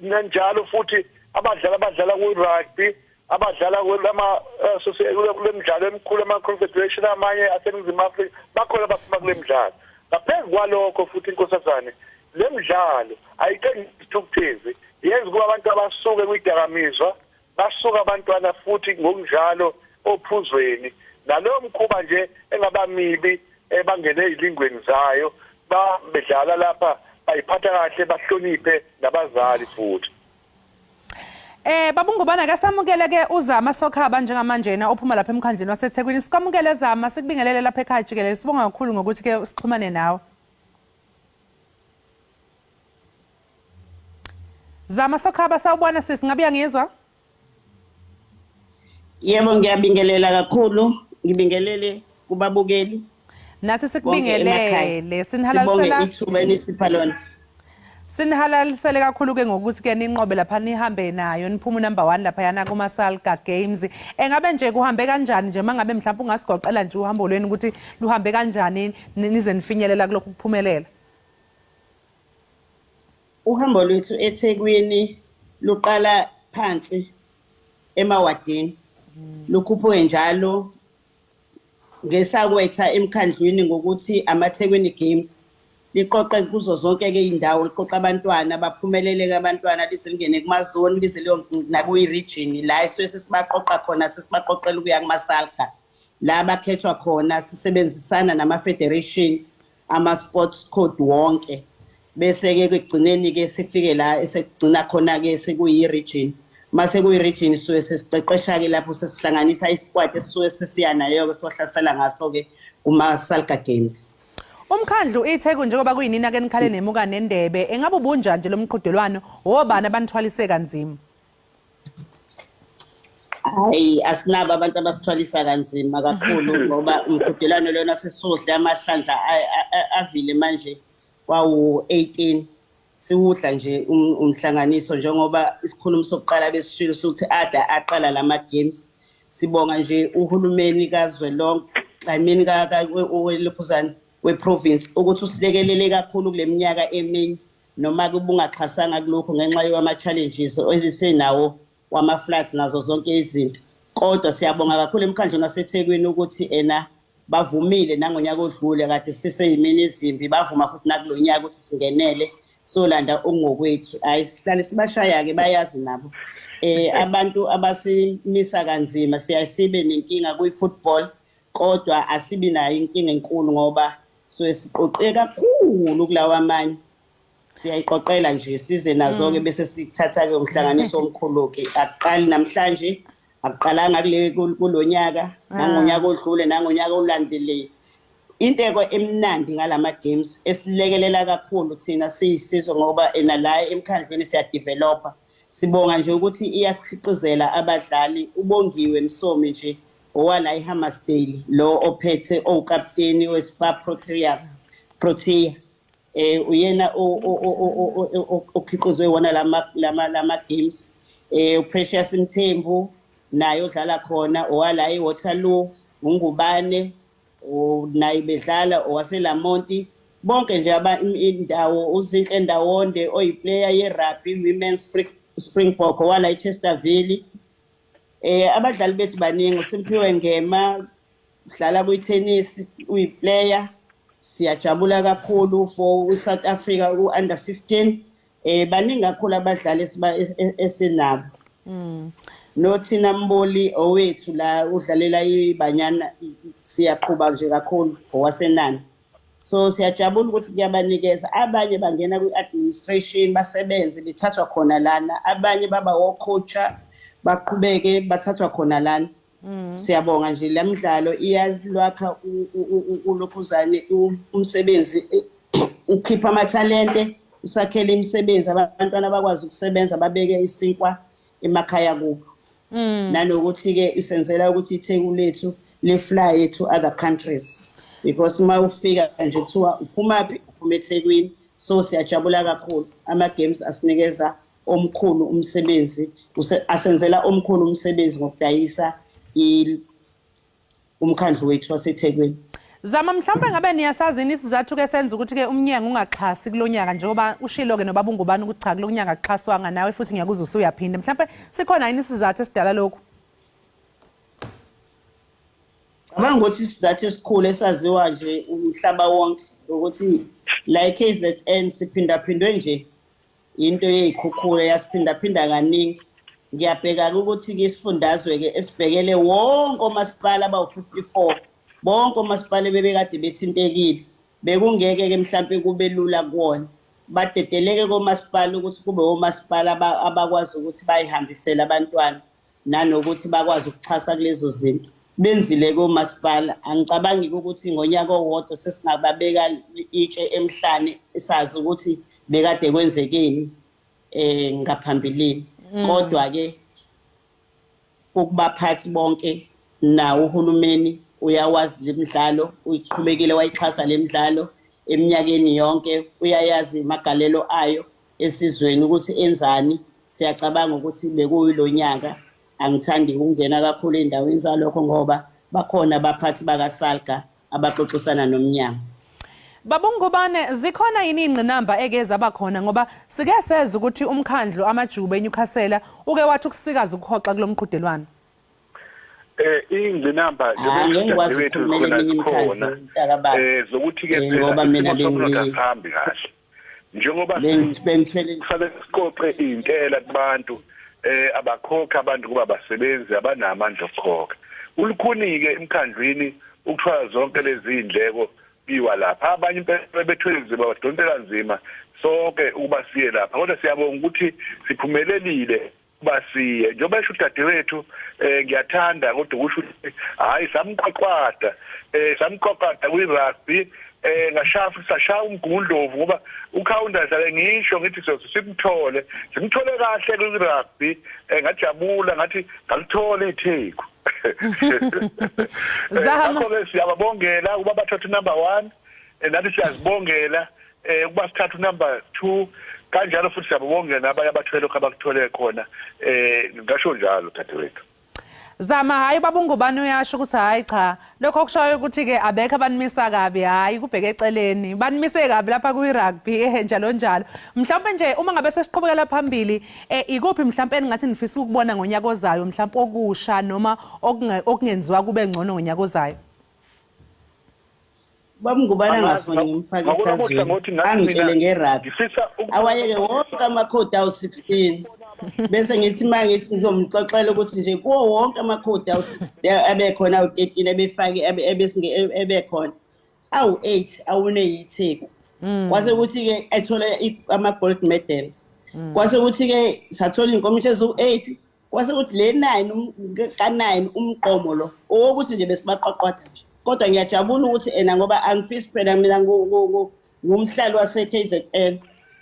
kanjalo futhi abadlali abadlala ku-rugby, abadlala kulama kule midlalo emikhulu ama-confederation amanye aseNingizimu Afrika bakhona abaphuma kule midlalo. Ngaphezu kwalokho futhi inkosazane le midlalo ayiqendi isithukuthezi, yenza ukuba abantu abasuke kwidakamizwa basuka abantwana futhi ngokunjalo ophuzweni naloyo mkhuba nje engaba mibi ebangene ezilingweni zayo, bedlala lapha bayiphatha kahle bahloniphe nabazali futhi. Babungubana ke samukele ke uZama Sokhaba njengamanje ophuma lapha emkhandlweni waseThekwini. Sikwamukele Zama, sikubingelele lapha ekhaya jikelele. Sibonga kakhulu ngokuthi ke sixhumane nawe. Zama Sokhaba, sawubona sisi, ngabe uyangizwa? Yebo, ngiyabingelela kakhulu, ngibingelele kubabukeli. Nathi sikubingelele, sinihalalisela ithuba enisipha lona. Sinihalalisele kakhulu ke ngokuthi ke ninqobe lapha nihambe nayo niphume number 1 lapha yana kuma Salga Games. Engabe nje kuhambe kanjani nje mangabe mhlawumbe ungasigoqela nje uhambo lweni ukuthi luhambe kanjani nize nifinyelela kulokhu kuphumelela? Uhambo lwethu eThekwini luqala phansi emawadini, lukhuphuke njalo ngesakwetha emkhandlwini ngokuthi amaThekwini Games liqoqe kuzo zonke ke indawo, liqoqa abantwana baphumelele ke abantwana lize lingene kumazone, lize nakuyi-region la esuke sesibaqoqa khona, sesibaqoqela ukuya kuma-Salga la bakhethwa khona, sisebenzisana nama-federation ama-sports code wonke, bese-ke ekugcineni-ke sifike la esekugcina khona-ke sekuyi-region. Mase kuyi-region sisuke sesiqeqesha-ke lapho sesihlanganisa isikwati esisuke sesiya nayo-ke sohlasela ngaso-ke kuma-Salga Games. Umkhandlu iTheku njengoba kuyinina ke nikhale nemuka nendebe engabe ubunjani nje lo mqhudelwano wobani abanithwalise kanzima? Hayi asinabo abantu abasithwalisa kanzima kakhulu ngoba umqhudelwano lona sesudle amahlandla avile manje kwawu-18 siwudla nje umhlanganiso njengoba isikhulumo sokuqala besishilo sokuthi ada aqala lama games. Sibonga nje uhulumeni kazwelonke, I mean welokhuzana we-province ukuthi usilekelele kakhulu kule minyaka eminye noma kubungaxhasanga kulokhu ngenxa yama-challenges esenawo wama-floods nazo zonke izinto. Kodwa siyabonga kakhulu emkhandlweni waseThekwini ukuthi ena bavumile nangonyaka odlule kade siseyimini ezimbi, bavuma futhi nakulo nyaka ukuthi singenele solanda okungokwethu. Hayi sihlale sibashaya-ke, bayazi nabo. Abantu abasimisa kanzima siyaye sibe nenkinga kwi-football, kodwa asibi nayo inkinga enkulu ngoba suke siqoqe kakhulu kulawa amanye. Siyayiqoqela nje size nazo-ke bese sithatha-ke umhlanganiso omkhulu-ke. Akuqali namhlanje, akuqalanga kule kulo nyaka, nangonyaka odlule, nangonyaka olandele. Inteko emnandi ngalama games esilekelela kakhulu thina siyisizwe ngoba ena la emkhandlwini siyadevelopa. Sibonga nje ukuthi iyasikhiqizela abadlali. Ubongiwe Msomi nje owala eHammarsdale, lo ophethe owukapteni weSpar Proteas Protea, uyena okhiqizwe wona lama games. uPrecious Mthembu naye odlala khona owala eWaterloo, uNgubane naye bedlala owaseLamonti, bonke nje indawo. uZinhle Ndawonde oyiplayer ye-rugby women's Springbok owala eChesterville. Abadlali bethu baningi. uSimphiwe Ngema udlala kwi-tennis, uyiplayer, siyajabula kakhulu for uSouth Africa ku-under 15. Baningi kakhulu abadlali esinabo. Nothina Mboli owethu la udlalela iBanyana, siyaqhuba nje kakhulu, owasenani. So siyajabula ukuthi kuyabanikeza. Abanye bangena kwi-administration basebenze, bethathwa khona lana, abanye baba o-coacher baqhubeke bathathwa khona lana. Siyabonga nje, le midlalo iyalwakha ulokhuzane umsebenzi, ukhipha amathalente, usakhele imisebenzi, abantwana bakwazi ukusebenza babeke isinkwa emakhaya kubo. Nanokuthi-ke isenzela ukuthi iTheku lethu li-fly to other countries, because uma ufika nje kuthiwa uphumaphi, uphuma eThekwini. So siyajabula kakhulu, ama-games asinikeza omkhulu umsebenzi, asenzela omkhulu umsebenzi ngokudayisa umkhandlu wethu waseThekwini. Zama, mhlawumbe ngabe niyasazi isizathu ke senza ukuthi ke umnyango ungaxhasi kulonyaka, njengoba ushilo ke nobaba uNgubani ukuthi cha, kulonyaka akuxhaswanga, nawe futhi ngiyakuzwa usuyaphinda. Mhlawumbe sikhona yini isizathu esidala lokhu? Cabanga ukuthi isizathu esikhulu esaziwa nje umhlaba wonke ukuthi la e-KZN siphindaphindwe nje into yey'khukhula, yasiphindaphinda kaningi. Ngiyabheka-ke ukuthi-ke isifundazwe-ke esibhekele wonke omasipala abawu-54, bonke omasipala bebekade bethintekile, bekungeke-ke mhlampe kube lula kuwona. Badedeleke komasipala ukuthi kube omasipala abakwazi ukuthi bayihambisele abantwana nanokuthi bakwazi ukuxhasa kulezo zinto. Benzile komasipala. Angicabangi ukuthi ngonyaka owodwa sesingababeka itshe emhlane sazi ukuthi bekade kwenzekeni ngaphambilini. Kodwa ke ukubaphathi bonke nawo uhulumeni uyawazi lemidlalo, uyiqhubekile wayixhasa lemidlalo eminyakeni yonke, uyayazi magalelo ayo esizweni ukuthi enzani. Siyacabanga ukuthi bekuyilo nyaka. Angithandi ukungena kakhulu ey'ndaweni zalokho ngoba bakhona abaphathi bakaSalga abaxoxisana nomnyango. Babungubane, zikhona yini iy'ngqinamba eke zaba khona, ngoba sike seza ukuthi umkhandlu amajuba eNewcastle uke wathi ukusikaza ukuhoxa kulo mqhudelwano? Ingqinamba Ah, ngeke ngikwazi ukukhulumela eminye imikhandlu, mntakababa. Zokuthi ke Ngoba mina akuhambi kahle njengoba bengithwele kufanele siqoqe iy'ntela kubantu, abakhokha abantu kuba abasebenzi abanamandla okukhokha. Ulukhuni-ke emkhandlwini ukuthwala zonke lezi iy'ndleko biwa lapha. Abanye impela bethwele nzima, badonsela nzima sonke ukuba siye lapha, kodwa siyabonga ukuthi siphumelelile. Ukuba siye njengoba esho udadewethu, ngiyathanda kodwa ukusho ukuthi hhayi samqwaqwada, samqwaqwada kwi-rugby, ngashaya futhi sashaya uMgungundlovu, ngoba uKhawunda dlale ngisho ngithi soze simthole, simthole kahle kwi-rugby, ngajabula ngathi ngalithola iTheku. Ngakho-ke siyababongela ukuba bathathe number 1, nathi siyazibongela ukuba sithathe number 2, kanjalo futhi siyababongela nabanye abathwele lokho abakuthole khona, ngasho njalo dadewethu. Zama, hayi baba uNgubane uyasho ukuthi hayi cha, lokho okushoyo ukuthi-ke abekho abanimisa kabi, hhayi kubheke eceleni, banimise kabi lapha kwi-rugby, njalo njalo. Mhlawumbe nje uma ngabe sesiqhubekela phambili, ikuphi mhlawumbe engingathi nifisa ukubona ngonyaka ozayo, mhlawumbe okusha noma okungenziwa kube ngcono ngonyaka ozayo? Baba uNgubane angafuni ngimfake ehlazweni, angitshele nge-rugby. Awayeke wonke amakhodi awu-16. Bese ngithi uma ngithi ngizomxoxela ukuthi nje kuwo wonke amakhodi awu-6 abekhona, awu-13 ebefake ebekhona, awu-8 awune yiTheku. Kwase kuthi-ke ethole ama-gold medals. Kwase kuthi-ke sathola iy'nkomishi eziwu-8, kwase kuthi le 9 ka-9 umqomo lo owokuthi nje besibaqwaqwada nje. Kodwa ngiyajabula ukuthi ena, ngoba angifisi phela mina ngumhlali wase-KZN,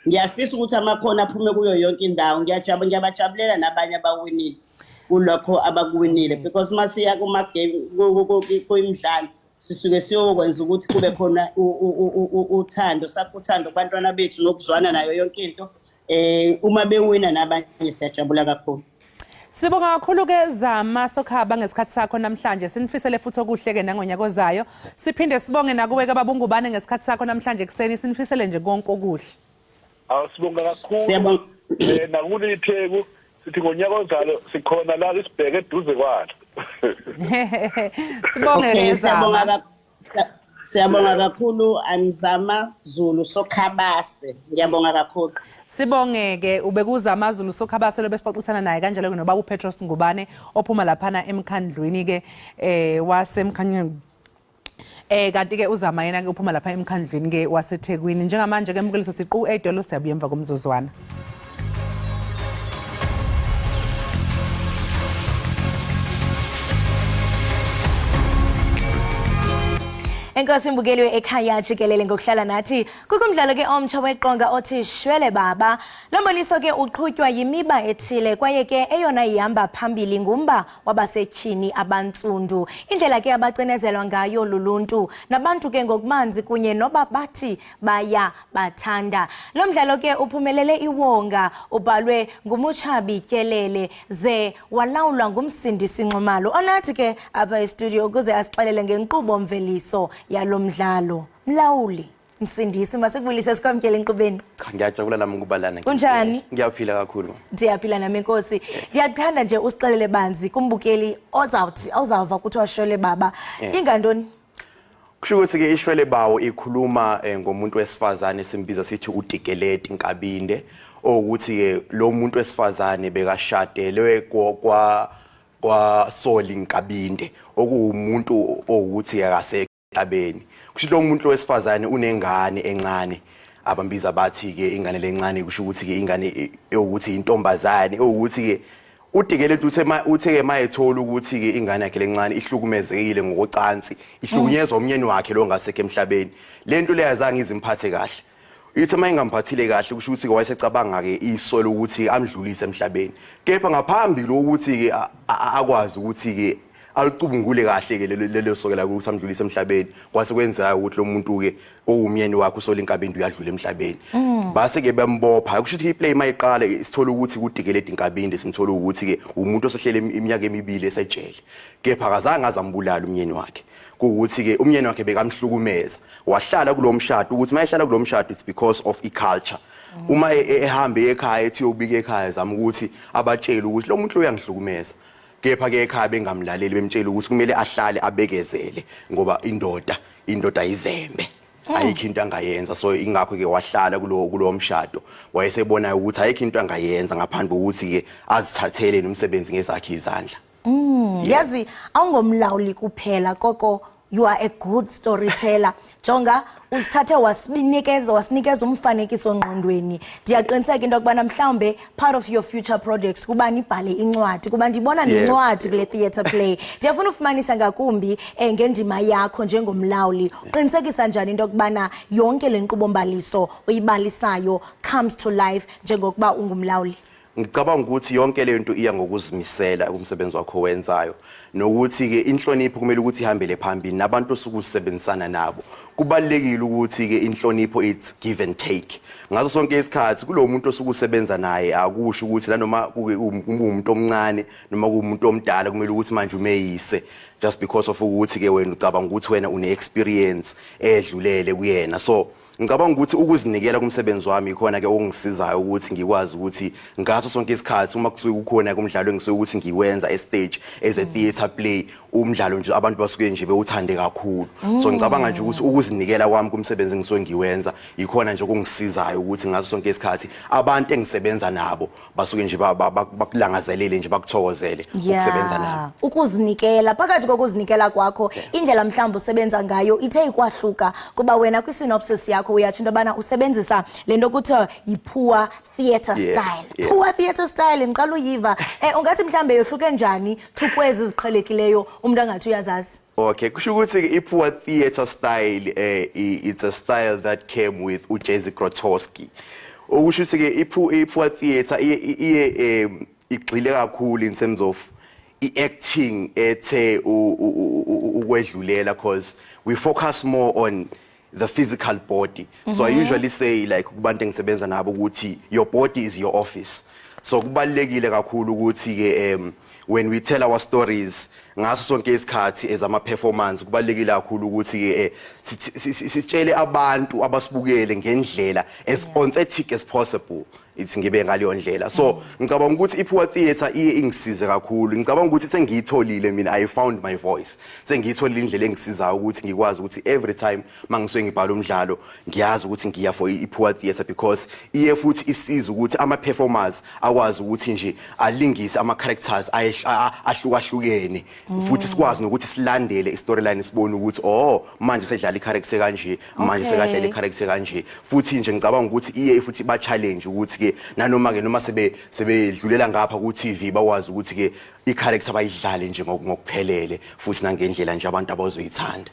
ngiyafisa ukuthi amakhono aphume kuyo yonke indawo. Ngiyabajabulela nabanye abawinile kulokho abakuwinile, because masiya kuma-game kwimidlalo sisuke siyokwenza ukuthi kube khona uthando, sakho uthando kubantwana bethu nokuzwana nayo yonke into. Uma bewina nabanye siyajabula kakhulu. Sibonga kakhulu-ke Zama Sokhaba ngesikhathi sakho namhlanje. Sinifisele futhi okuhle-ke nangonyaka ozayo. Siphinde sibonge nakuwe-ke baba uNgubane ngesikhathi sakho namhlanje ekuseni. Sinifisele nje konke okuhle. Awu, sibonga kakhulu. Siyabonga. Nakuli iTheku sithi ngonyaka ozayo sikhona la, sibheke eduze kwalo. Sibonge ke Zama. Siyabonga kakhulu. Amzama Zulu Sokhabase. Ngiyabonga kakhulu. Sibonge-ke ubekuZama Zulu Sokhabase lo besixoxisana naye, kanjalo-ke nobaba uPetros Ngubane ophuma laphana emkhandlwini-ke wasemkhandlwini, kanti-ke uZama yena-ke uphuma lapha emkhandlwini-ke waseThekwini. Njengamanje-ke mbukeliso siqu ey'tolo, siyabuya emva komzuzwana. Enkosi mbukeli ekhaya jikelele ngokuhlala nathi. Kukho umdlalo ke omtsha weqonga othi Shwele Baba. Lo mboniso ke uqhutywa yimiba ethile kwaye ke eyona ihamba phambili ngumba wabasetyhini abantsundu. Indlela ke abacinezelwa ngayo luluntu nabantu ke ngokubanzi kunye noba bathi baya bathanda. Lo mdlalo ke uphumelele iwonga, ubhalwe nguMutshabi Tyelele ze walawulwa nguMsindisi Nxumalo onathi ke apha estudio ukuze asixelele ngenkqubo mveliso yalo mdlalo. Mlawuli Msindisi, masikubulise sikwamkele enkqubeni. Cha, ngiyajabula nami ukuba lana. Kunjani? Ngiyaphila kakhulu. Ndiyaphila nami enkosi. Ndiyakuthanda nje usixelele banzi kumbukeli ozawuthi awuzawuva kuthiwa Shwele Baba. Ingantoni? Kusho ukuthi ke iShwele Bawo ikhuluma ngomuntu wesifazane simbiza sithi uTikeleti Nkabinde, ukuthi ke lo muntu wesifazane bekashadelwe kwa kwa Soli Nkabinde, okuwumuntu owukuthi akasekho emhlabeni. Kusho lo muntu wesifazane unengane encane abambiza bathi ke ingane lencane, kusho ukuthi ke ingane ewukuthi intombazane, ewukuthi ke uTikeleti uthe ke mayethola ukuthi ke ingane yakhe lencane ihlukumezekile ngokocansi, ihlukunyezwa umnyeni wakhe lo ngasekho emhlabeni. Lento leyo azange izimphathe kahle. Ithi uma ingamphathile kahle, kusho ukuthi ke wayesecabanga ke isolo ukuthi amdlulise emhlabeni. Kepha ngaphambi lokuthi ke akwazi ukuthi ke alicubungule kahle ke lelo sokela ukuthi amdlulise emhlabeni, kwase kwenzeka ukuthi lo muntu ke owumyeni wakhe uSoli Nkabinde uyadlula emhlabeni. Base ke bembopha. Kusho ukuthi iplay mayiqala sithola ukuthi kuTikeleti Nkabinde, simthola ukuthi ke umuntu osohlele iminyaka emibili esejele, kepha akazange azambulala umyeni wakhe. Kuwukuthi ke umyeni wakhe bekamhlukumeza, wahlala kulo mshado. Ukuthi mayehlala kulo mshado, it's because of i-culture. Uma ehambe ekhaya ethi uyobika ekhaya, zama ukuthi abatshele ukuthi lo muntu uyangihlukumeza, kepha ke ekhaya bengamlaleli, bemtshela ukuthi kumele ahlale abekezele ngoba indoda izembe, ayikho into angayenza. So ingakho ke wahlala kulo mshado, wayesebona ukuthi ayikho into angayenza ngaphandle kokuthi ke azithathele nomsebenzi ngezakhe izandla. Yazi awungomlawuli kuphela koko. You are a good storyteller. Jonga, usithathe wasinikeza wasinikeza umfanekiso ngqondweni. Ndiyaqiniseka into yokubana mhlawumbe part of your future projects kuba nibhale incwadi, kuba ndibona nencwadi kule theatre play. Ndiyafuna ufumanisa ngakumbi ngendima yakho njengomlawuli. Uqinisekisa njani into yokubana yonke le nkqubombaliso uyibalisayo comes to life njengokuba ungumlawuli? Ngicabanga ukuthi yonke le nto iya ngokuzimisela kumsebenzi wakho wenzayo, nokuthi-ke inhlonipho kumele ukuthi ihambele phambili nabantu osuke usebenzisana nabo. Kubalulekile ukuthi-ke inhlonipho, it's give and take ngaso sonke isikhathi kulowo muntu osuke usebenza naye. Akusho ukuthi nanoma kuwumuntu omncane noma kuwumuntu omdala kumele ukuthi manje umeyise just because of ukuthi-ke wena ucabanga ukuthi wena une-experience edlulele kuyena. So ngicabanga ukuthi ukuzinikela kumsebenzi wami ikhona-ke okungisizayo ukuthi ngikwazi ukuthi ngaso sonke isikhathi uma kusuke kukhona kumdlalo engisuke ukuthi ngiwenza e-stage as a theatre play, umdlalo nje abantu basuke nje bewuthande kakhulu. So ngicabanga nje ukuthi ukuzinikela kwami kumsebenzi engisuke ngiwenza ikhona nje okungisizayo ukuthi ngaso sonke isikhathi abantu engisebenza nabo basuke nje bakulangazelele nje, bakuthokozele ukusebenza nabo. Ukuzinikela, phakathi kokuzinikela kwakho, indlela mhlawumbi usebenza ngayo ithe ikwahluka, kuba wena kwi-synopsis yakho uyatsho into yobana usebenzisa le nto kuthiwa yi-poor theatre style. Poor theatre style, ndiqala uyiva. Ungathi mhlawumbe yohluke njani to kwezi ziqhelekileyo umntu angathi uyazazi? Okay, kusho ukuthi i-poor theatre style, it's a style that came with uJerzy Grotowski. Okusho ukuthi ke i-poor theatre iye igxile kakhulu in terms of i-acting ethe ukwedlulela, because we focus more on the physical body. So I usually say, like, kubantu engisebenza nabo ukuthi your body is your office. So kubalulekile kakhulu ukuthi ke when we tell our stories ngaso sonke isikhathi as ama performance, kubalulekile kakhulu ukuthi ke sitshele abantu abasibukele ngendlela as authentic as possible, ithi ngibe ngaleyo ndlela. So ngicabanga ukuthi i-poor theatre iye ingisize kakhulu. Ngicabanga ukuthi sengiyitholile mina, I found my voice, sengiyitholile indlela engisizayo ukuthi ngikwazi ukuthi every time mangisuke ngibhala umdlalo ngiyazi ukuthi ngiya for i-poor theatre, because iye futhi isiza ukuthi ama-performers akwazi ukuthi nje alingise ama-characters ahlukahlukene, futhi sikwazi nokuthi silandele i-storyline, sibone ukuthi, oh, manje sedlala i-character kanje, manje sekadlala i-character kanje. Futhi nje ngicabanga ukuthi iye futhi ba-challenge ukuthi ke nanoma ke noma sebe sebedlulela ngapha ku-TV bakwazi ukuthi ke i-character bayidlale nje ngokuphelele futhi nangendlela nje abantu abazoyithanda.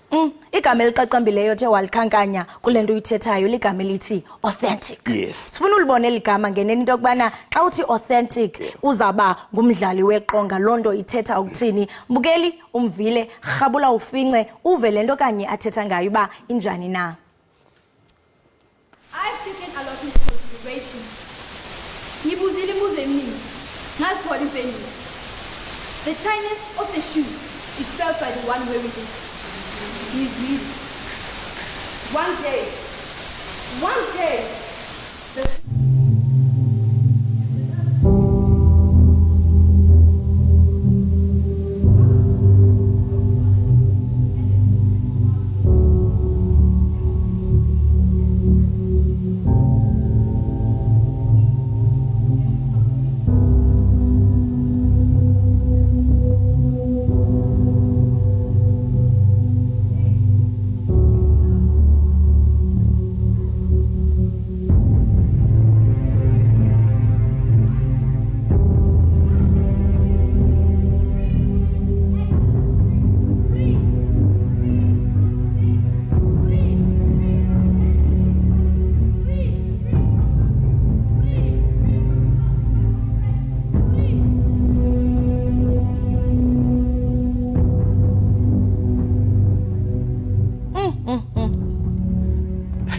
Igama eliqaqambileyo othe walikhankanya kule nto uyithethayo ligama elithi authentic. Sifuna ulibone eli gama ngenene, into yokubana xa uthi authentic uzawuba ngumdlali weqonga, loo nto ithetha ukuthini? Mbukeli, umvile, rhabula ufince uve le nto kanye athetha ngayo uba injani na. I've taken a lot into consideration. Ngibuzile imibuzo eminingi, ngazithola impendulo. The tightness of the shoe is felt by the one wearing it. Ngizwile. One day, one day, the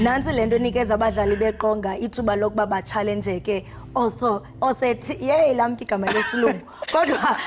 Nantsi le nto enikeza abadlali beqonga ithuba lokuba ba-challenge-ke authentic, yeyi lamntu igama lesilungu, kodwa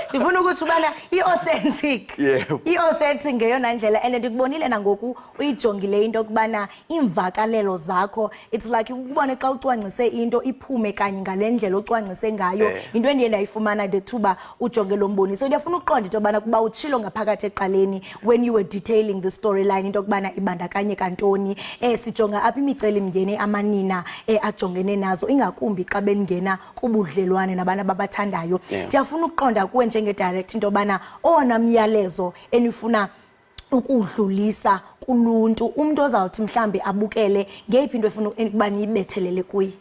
ndifuna ukutsho ubana i-authentic, i-authentic ngeyona ndlela. And ndikubonile nangoku uyijongile into yokubana iimvakalelo zakho, it's like ukubone xa ucwangcise into iphume kanye ngale ndlela ocwangcise ngayo. Yinto endiye ndayifumana the thuba ujonge lo mboniso. Ndiyafuna ukuqonda into yobana, kuba utshilo ngaphakathi ekuqaleni when you were detailing the storyline into yokubana ibandakanyeka ntoni, sijonga apha imicelimngeni amanina ajongene nazo, ingakumbi xa bengena kubudlelwane nabantu ababathandayo. Ndiyafuna ukuqonda kuwe njenge-director into yobana owona myalezo enifuna Ukudlulisa kuluntu, umntu ozawuthi mhlawumbi abukele, ngeyiphi into efuna ukuba niyibethelele kuye?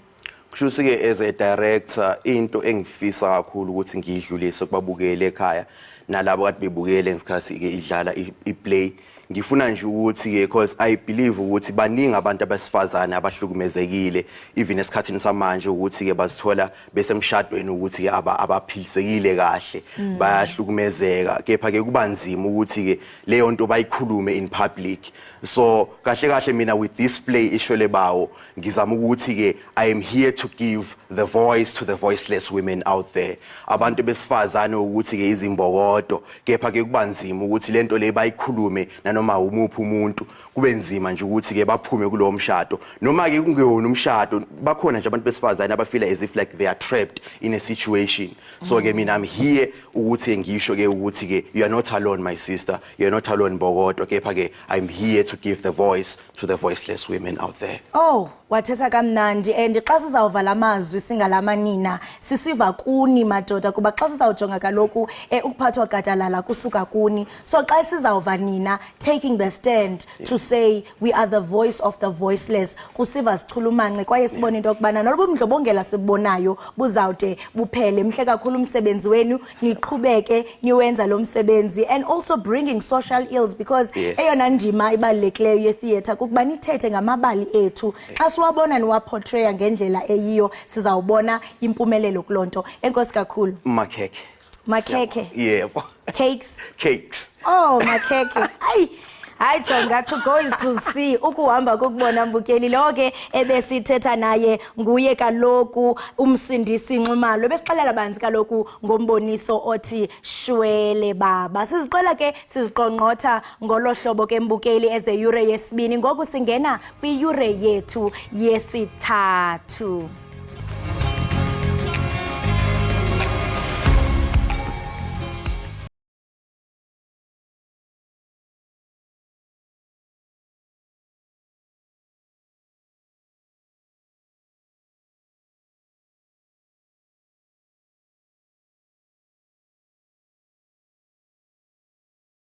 Kusho ukuthi-ke as a director, into engifisa kakhulu ukuthi ngiyidlulise kubabukeli ekhaya nalabo kade bebukele ngesikhathi-ke idlala i-play, ngifuna nje ukuthi-ke, because I believe ukuthi baningi abantu abesifazane abahlukumezekile even esikhathini samanje, ukuthi-ke bazithola besemshadweni ukuthi-ke abaphilisekile kahle, bayahlukumezeka, kepha-ke kuba nzima ukuthi-ke leyo nto bayikhulume in public. So kahle kahle mina with this play Ishwele Bawo, ngizama ukuthi-ke I am here to give the voice to the voiceless women out there, abantu besifazane ukuthi-ke izimbokodo, kepha-ke kuba nzima ukuthi lento le bayikhulume nanoma umuphi umuntu. Kube nzima nje ukuthi-ke baphume kulowo mshado, noma-ke kungewona umshado, bakhona nje abantu besifazane abafeel as if like they are trapped in a situation. So-ke mina I'm here ukuthi ngisho-ke ukuthi-ke you are not alone, my sister, you are not alone, mbokodo, kepha-ke I'm here to give the voice to the voiceless women out there. Oh, wathetha kamnandi, and xa sizawuva la mazwi singalamanina, sisiva kuni madoda, kuba xa sizawujonga kaloku ukuphathwa gadalala kusuka kuni. So xa sizawuva nina taking the stand to say we are the voice of the voiceless, kusiva sichulumance kwaye sibone into yokubana noba ubundlobongela sibubonayo buzawude buphele. Mhle kakhulu umsebenzi wenu, niqhubeke niwenza lo msebenzi and also bringing social ills, because eyona ndima ibalulekileyo yetheatre kukuba nithethe ngamabali ethu. Xa siwabona niwaportraya ngendlela eyiyo, sizawubona impumelelo kuloo nto. Enkosi kakhulu. Makhekhe. Makhekhe. Yebo. Cakes. Cakes. Oh, makhekhe. Ayi, hayi, jonga, to go is to see, ukuhamba kokubona. Mbukeli, lo ke ebesithetha naye nguye kaloku uMsindisi Nxumalo, besixelela banzi kaloku ngomboniso othi Shwele Baba. Siziqwela ke, siziqongqotha ngolo hlobo ke, mbukeli, ezeyure yesibini. Ngoku singena kwiyure yethu yesithathu.